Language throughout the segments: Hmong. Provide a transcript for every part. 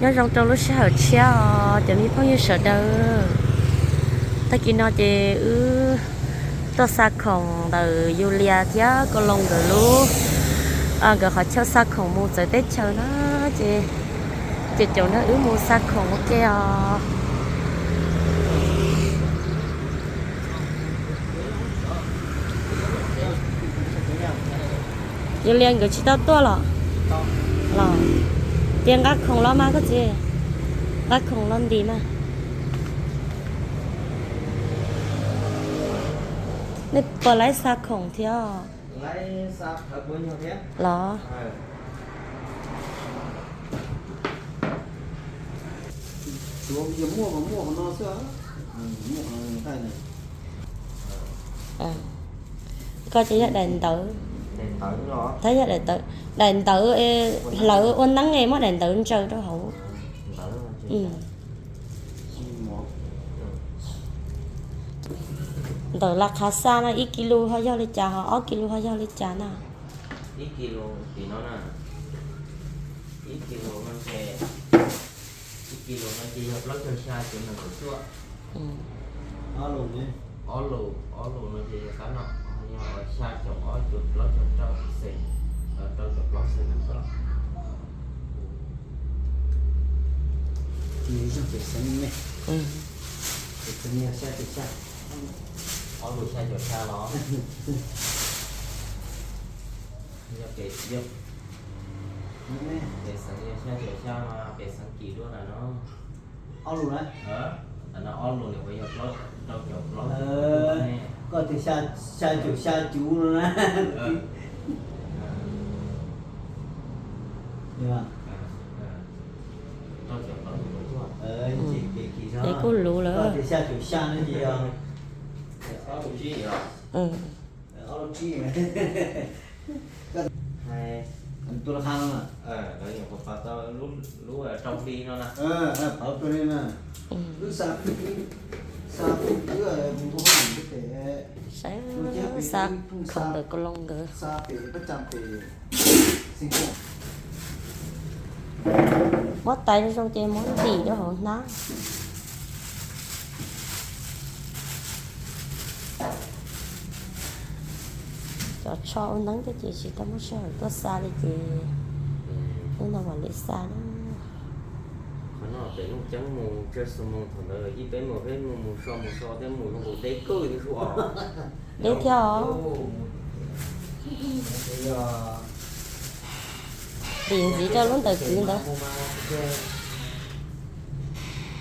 Nyob zoo rau lub sij hawm tshiab os cov me phooj ywg sawv daws. Tag kis no ces wb tuaj xa khoom ntawm Yulia thiab Kau Loos nkawd lub, nkawd qhov chaw xa khoom mus txawv teb chaws na, ces ces caum nrog wb mus xa khoom ua ke os. Yulia nkawd tsis tau tuaj los? Los ces nqa khoom los mas koj txiv, nqa khoom los ntim mas. Nej puas laib xa khoom thiab los? Koj ces yog daim ntawv, yog daim ntawv, daim ntawv hlawv ua neeb es muab daim ntawv ntsaws rau hauv. Ntawm las qhav xa no ib kis lus ho yog li cas, ho ob kis lus ho yog li cas na? Ib kis lus tim no na, ib kis lus no ces, ib kis lus no ces yog plaub caug xya cuv nees nkaum cuaj. Ob lus, ob lus no ces yog kab no, yog xya caum ob cuv plaub caum rau xees, rau caum plaub xees. Ob lus xya caum xya los? Yog pem, yog pem xeev yog xya caum xya mas pem xeev kis dua ntawm no. Ob lus na? Ntawm no ob lus nws puas yog rau caum plaub? Koj tias xya caum xya cuv no na. Ces kuj luv lawm. Ob lus tsib. Lub rau hli no na. Saib, xa khoom ntawm Kau Loos nkawd. Muab tais zoo ces muab ntim rau hauv hnab. Cov tsho ua neeb thiab ces tsis tau muaj sij hawm tuaj xa li ces hnub no mam li xa na. Qhov no pem Looj Ceeb mus tsawg xuab moos, thaum ntawd ib peb mus peb mus mus so mus so thiab mus zoo nkaus deb kawg thiab sub os. Deb thiab os. Ntim ntxiv rau lub ntawm kwv ntawd.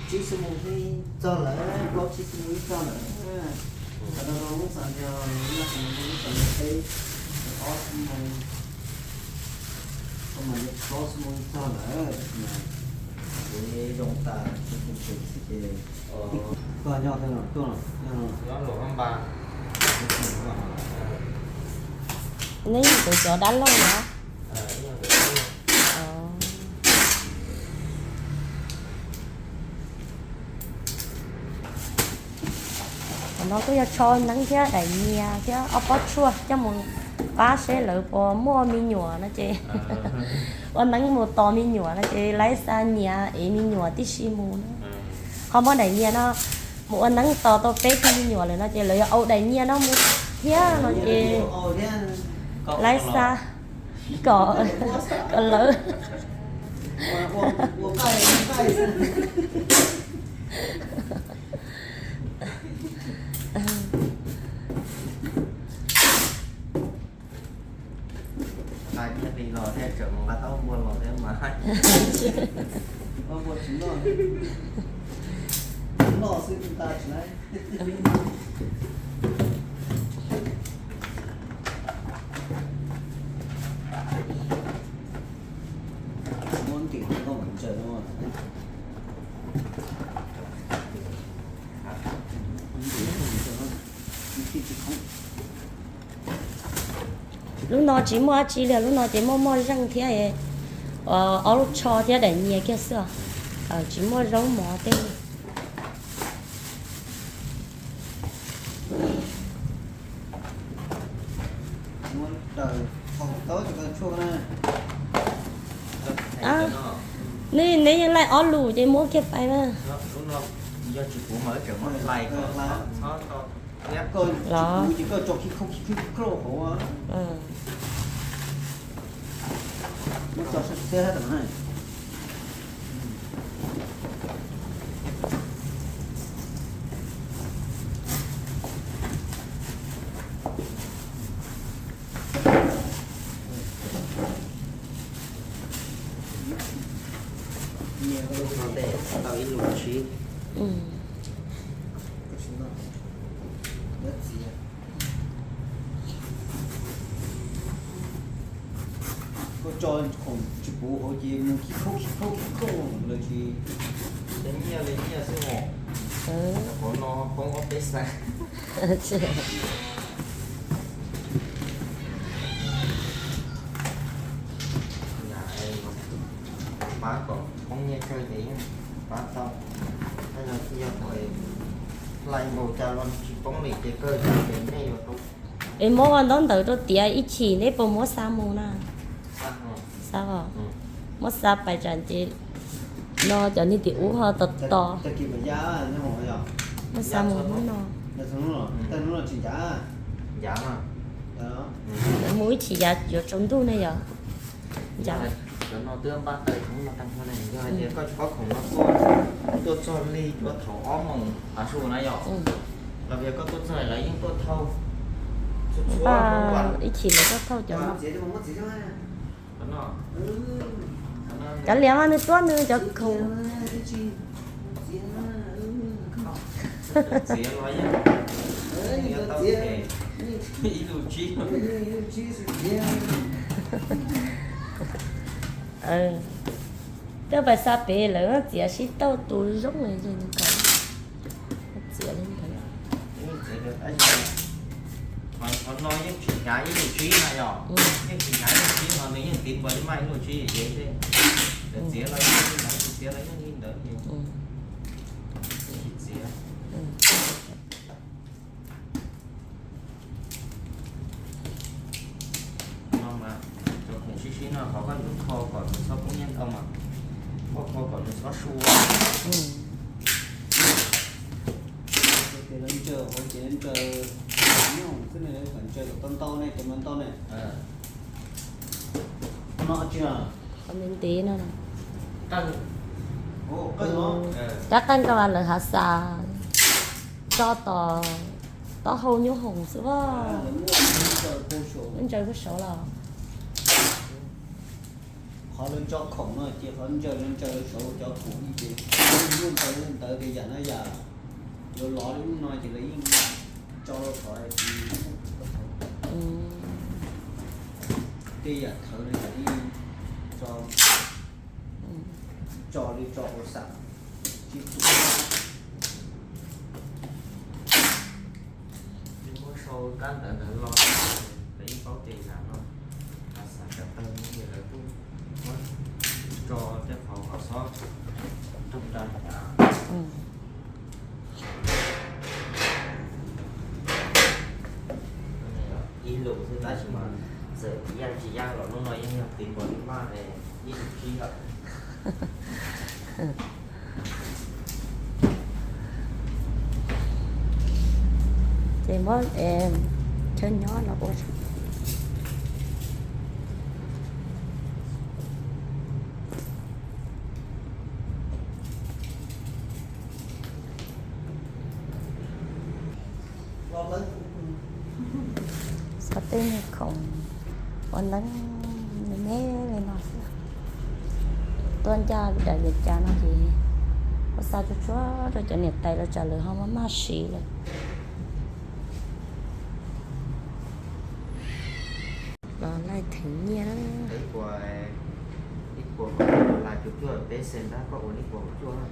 Tsib xuab moos twb txog lawm, plaub tsib xuab moos twb txog lawm. Qhov no lub xas yog, lub xas yog peb, ob xuab moos, plaub xuab moos twb txog lawm. Ces zoo tas xwb ces koj nyob tej no tuaj los nyob los. Nej yog tus cov dab laug los? Qhov no kuj yog tsho neeb thiab daim nyias thiab ob pob tshuaj coj mus pab seb lawv puas muaj me nyuam no ces ua neeb mus tos me nyuam no ces laib xa nyias ev me nyuam tib si mus na. Ho muab daim nyias no mus ua neeb tos tau peb tug me nyuam lawm no ces lawv yuav au daim nyias no mus thiab no ces laib xa kom, kom lawv Nqa caj li los thiab tseem mus nqa taub npua los thiab mas. Noj xwb tsis tas tsis laib. Muab ntim koj mam ntsaws no. Lub no tsis muaj dab tsi li, lub no ces muaj moj zeej thiab ob lub tsho thiab daim nyias kiag xwb os. Tsis muaj zaub mov tej. Nej, Peb yeej laij ob lus ces muab kiag pais na. Lub no yog tsis puv mas wb tseem muab hlais kom txhob to. Los. Koj tso khi khau khi khau hauv. Muab tso sab teb hab tam no. Ntej tau ib lus tshib. Koj tso khoom tsis puv hauv ces mus khi khauj khi khauj khi khauj lawv tsis. Nyiaj li nyiaj xwb os. Qhov no poob ob peb xees. Pab kom poob nyiaj kawg ces yeej pab tau. Yog hlais npaum cas los tsis poob li ces kawg ces nej yuav tau. Es muab ua ntaub ntawv rau tiav ib chim neb puas muab xa mus na? Xa os. Muab xa pais tsam ces no cov niag tim ub ho tos tos. Muab xa mus hnub no. Mus ib chim yav yuav tsaus ntuj ne yom. Cov no twb npaj tawm hnub no tag nrho ne, yog hais tias koj tsis paub khoom no tuaj, tuaj txog lig rau thaum ob moos tav su na yom, los yog koj tuaj txog lawv yeej tuaj thauj. Npaj ib chim lawv tuaj thauj cov no. Kav liam mas nws tuaj nws cov khoom. Tej pais xa pem lawv txiav sib tauj tu zoo li ko. Txiav li ntawd. Qhov no yeej tsis hnyav ib lub tsib na yom, yeej tsis hnyav ib lub tsib no nws yeej tiv npua li maj ib lub tsib ces txiav los yeej li ntawd, txiav los yeej li ntawd. Txiav. No mas cov khoom sib sib no qhov koj yuav kho kom nws txhob poob nyiaj ntau mas koj kho kom nws txhob su. Ces lawv ntsaws hauv ces lawv ntsaws nyob hoom xwb ne, lawv kom ntsaws kom tau ntau ne, kom ntau ntau ne. No tsis qhov ntev ntev no. Rab qeej ko mas lawv hav xas tso tom taub hau nyob hoom xwb. Lawv ntsaws puag saud los. Qhov lawv tso khoom no ces qhov ntsaws lawv ntsaws saud cov khoom ces lawv muab ntawd ntawd tias yam no yam yuav lov li ub no ces lawv yeej tso rau tod. Tej yam thawv no yam li tso, tso li tso hauv xas tsis tu. Muab sau kab ntawv ntawd los, lawv yeej paub tias yam no, xav kam tawg no ces lawv kuj muab tso tej qhov kom txhob nrog nra. Ib lus xwb tab sis mas txawm yaj tsis yaj los hnub no yeej yog tiv npua li maj ib lus tsib lawm. Ces muab chaw nyob no ua. Xov tej niag khoom ua nteeb me me li no xwb. Tuaj ncaj daim li cas no ces ua xa tsuag tsuag rau cov niam tais los tsam lawv ho maj maj siv lawm. Los laij theem nyiaj na. Ib puas, ib puas dollar cuaj cuaj peb xees ntag, koj ua ib puas kaum cuaj.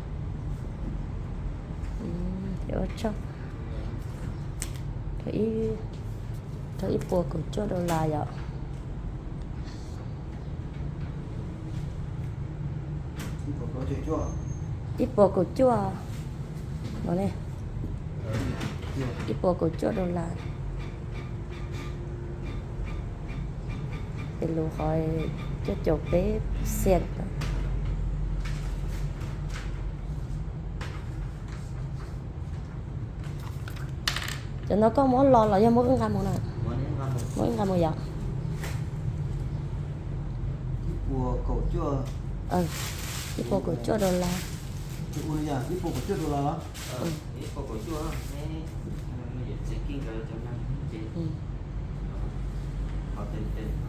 Ua tsaug. Rau ib puas kaum cuaj dollar yom. Ib puas kaum cuaj no ne. Ib puas kaum cuaj dollar. Ces lus qhov cuaj caum peb percent. Cov no koj muab los los yog muab wb nqa mus na? Muab wb nqa mus yom. Ib puas kaum cuaj dollar.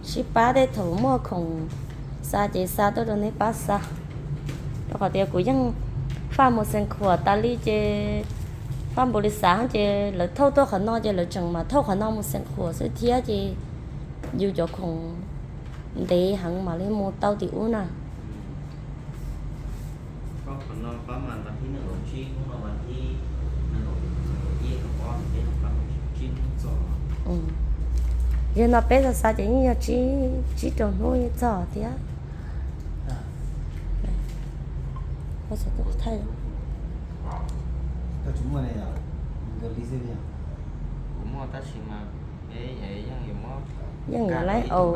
Sib pab tej thaum muaj khoom xa ces xa tuaj rau neb pab xa. Rau qhov tias kuv yeej faj mus xeev khuam tas li ces faj npaum li xav ces lawv thauj tuaj qhov no ces lawv tseem mam thauj qhov no mus xeev khuam xwb thiab ces yus cov khoom ntev heev mam li mus tau tim ub na. Yog no peb xa xa ces yeej yog tsib rau hnub yeej txog thiab. Yeej yuav laib au.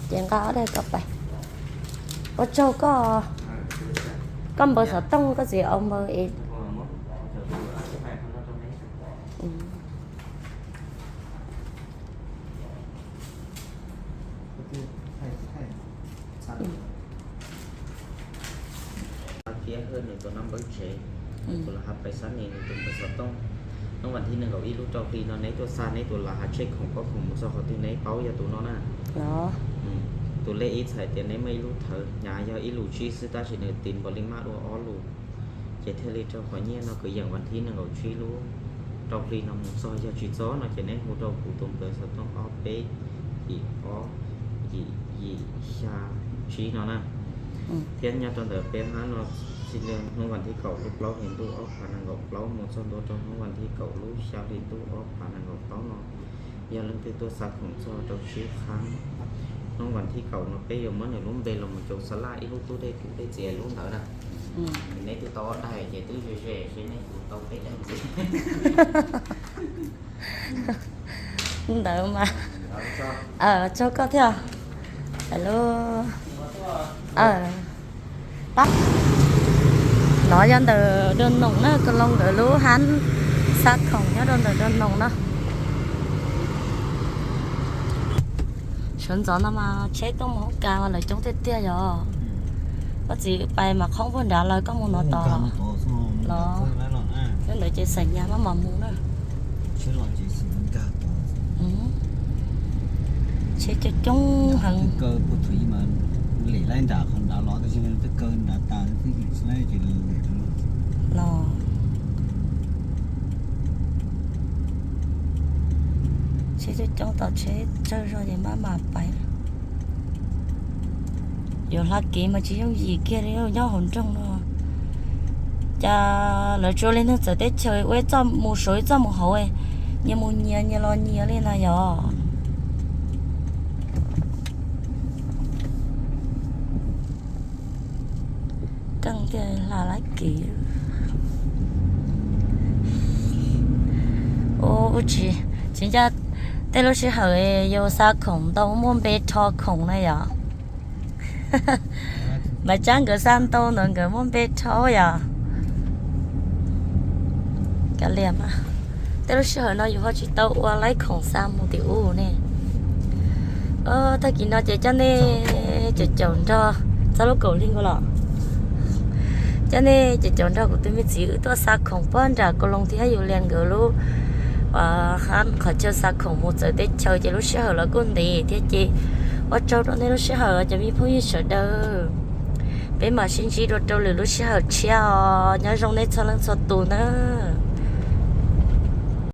Ces nqa ob daim ko pais. Ua tsaug koj. Koj npawb xov tooj koj txiv au npawb es. Thiab Hwj nws tus naj npawb tsev, tus lav hav pais xab nis nws tus npawb xov tooj. Hnub vas thib nees nkaum ib lub rau hli no neb tuaj xa neb tus lav hav tsheb khoom, kob khoom mus txog qhov twg neb paub yog tus no na. Tus lej ib txhais tias neb muaj ib lub thawv hnyav yog ib lus tsib xwb tab sis nws tiv npaum li maj dua ob lus, ces thiaj li raug qhov nyiaj no kwv yees vas thib nees nkaum tsib lub rau hli no mus txog. Yog tsis txog no ces neb hu rau kuv tus npawb xov tooj ob peb yim ob yim yim xya tsib no na. Thiab nyob rau ntawm peb hab no, txij li hnub vas thib kaum lub plaub hli ntuj ob phav nees nkaum plaub mus txog ntua rau hnub vas thib kaum lub xya hli ntuj ob phav nees nkaum plaub no, yog leej twg tuaj xa khoom txog rau Tsib Qhab, hnub vas thib kaum no peb yuav muab nws lub npe los mus caum xa laj ib lub tub dej tub dej txias lub ntawd na. Neb twb tau ob daig ces twb ze ze seb neb puas tau peb daig ntxiv. Ntawd mas, tsaug koj thiab. Lub, pab, no yog ntawm Dua Noom na, Koos Loos nkawd lub hab xa khoom nyob rau ntawm Dua Noom na. Sawv ntxov no mas tsheb tuaj mus hoob kas mas lawv coob tiag tiag yog. Koj txiv pais mas qhoob puag nrad lawm, koj mus no tod los. Nyob ntawd ces xam nyas maj mam mus na. Tsheb coob coob heev. Los, tsheb coob coob tom tsheb tsawg zog ces maj mam pais. Yuav hla kev mas tsis yooj yim kiag li nyob hauv nroog no. Cas lawv tsuas li neeg txawv teb chaws ua ib txoj mus saud ib txoj mus hauv, nyias mus nyias nyias los nyias li na yog. Keej tiag, hla lab kev. Ua tsis, tsis ncaj, tej lub sij hawm yus xa khoom ntau muaj npe rho khoom na yom. Maiv Tsab nkawd xa ntau ntawd nkawd muaj npe rho yom. Kav liam, tej lub sij hawm no yus ho tsis tau ua laib khoom xa mus tim ub ne. Tag kis no ces coj nej caum caum nrog, txog lub kaum hli nkaus los. Coj nej caum caum nrog kuv tus me txiv wb tuaj xa khoom puag nram Koos Loos thiab Yus Lias nkawd lub hab qhov chaw xa khoom mus txawv teb chaws ces lub sij hawm los kuj ntev thiab ces ua tsaug rau nej lub sij hawm cov me phooj ywg sawv daws. Peb mam sib ntsib dua rau lwm lub sij hawm tshiab os, nyob zoo nej txhua leej txhua tus nawb.